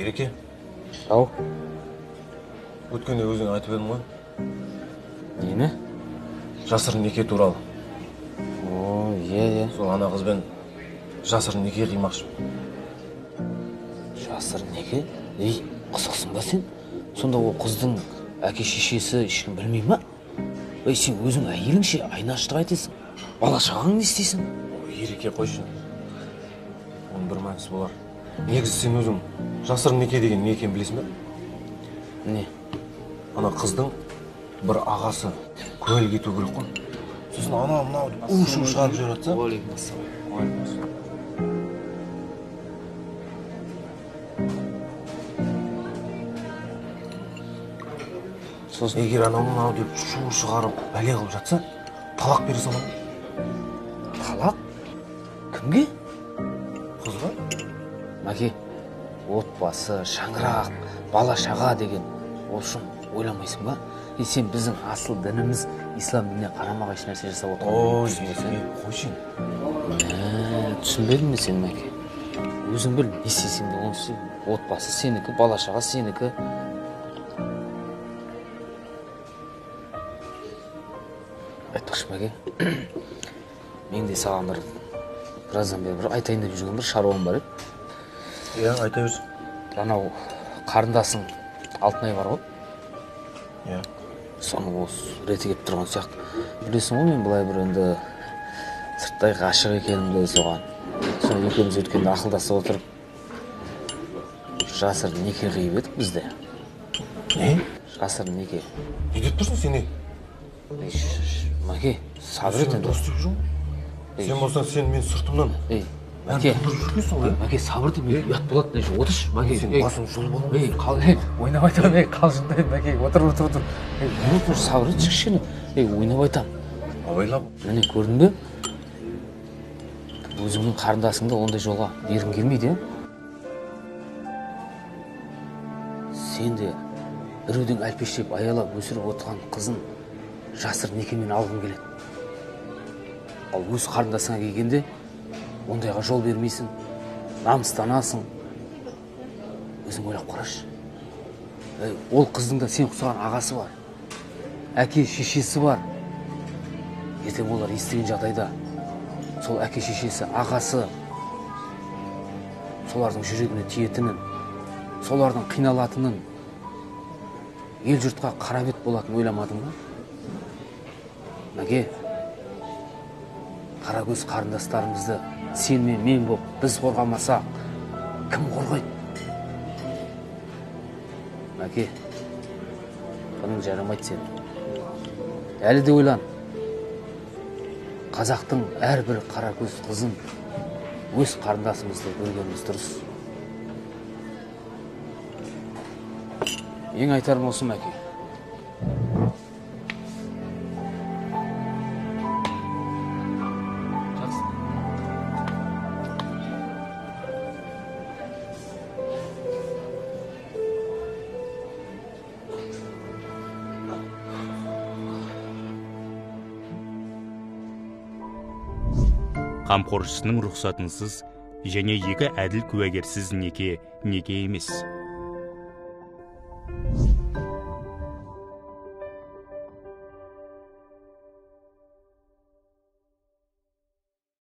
Ереке. Ау. Өткенде өзің айтып едің ғой. Нені? Жасырын неке туралы. О, иә. Сол ана қызбен жасырын неке қимақшымын. Жасырын неке? Ей, қызықсың ба сен? Сонда ол қыздың әке шешесі ешкім білмей ма? Ей, сен өзің әйелің ше, айнаштық айтесің. Бала шағаң не істейсің? Ереке қойшы. Оның бір мәнісі болар. Негізі сен өзің жасырын неке деген не екенін білесің бе? Не? Ана қыздың бір ағасы куәлік ету керек қой. Сосын ана мынау деп у-шу шығарып жіберіп жатса. Уағалейкумассалам. Сосын егер анау мынау деп шу шығарып бәле қылып жатса, талақ бере саламын. Талақ? Кімге? Қызға. Мәке, отбасы, шаңырақ, бала шаға деген ол үшін ойламайсың ба? Е, сен біздің асыл дініміз ислам дініне қарама-қайшы нәрсе жасап отырған. Ой, қойшы. Түсінбедім мен сені, Мәке. Өзің біл, не істесең де оны істе. Отбасы сенікі, бала шаға сенікі. Айтпақшы, Мәке, мен де саған біраздан бері бір айтайын деп жүрген бір шаруам бар еді. Иә, айта берсін. Анау қарындасың Алтынай бар ғой? Иә. Соның осы реті келіп тұрған сияқты. Білесің ғой, мен былай бір енді сырттай ғашық екенімді соған. Соны екеуміз өткенде ақылдасып отырып жасырын неке қиып едік бізде. Не? Жасырын неке. Не деп тұрсың сен, не? Мәке, сабыр ет енді. Дұрыс деп жүрмін. Сен болсаң, сен мен сыртымнан. Ей, Мәке, Мәке, сабыр деп, ұят болады, отыршы, Мәке. Сен басың жұлып аламын. Ей, ойнап айтамын, ей, қалжыңдаймын, Мәке, отыр, отыр, отыр. Ей, отыр, сабыр етші кішкене. Ей, ойнап айтамын. Абайлап. Міне, көрдің бе? Өзіңнің қарындасыңды ондай жолға бергің келмейді, Сен де біреудің әлпештеп аялап өсіріп отырған қызын жасырын некемен алғың келеді. Ал өз қарындасыңа келгенде ондайға жол бермейсің, намыстанасың. Өзің ойлап қарашы. Ол қыздың да сен ұқсаған ағасы бар, әке шешесі бар. Ертең олар естіген жағдайда сол әке шешесі, ағасы солардың жүрегіне тиетінін, солардың қиналатынын, ел жұртқа қара бет болатынын ойламадың ба? Мәке, қарагөз қарындастарымызды сен мен мен боп біз қорғамасақ, кім қорғайды? Мәке, бұның жарамайды сен. Әлі де ойлан. Қазақтың әрбір қарагөз қызын өз қарындасымызды көргеніміз дұрыс. Ең айтарым осы, Мәке. Қамқоршысының рұқсатынсыз және екі әділ куәгерсіз неке неке емес.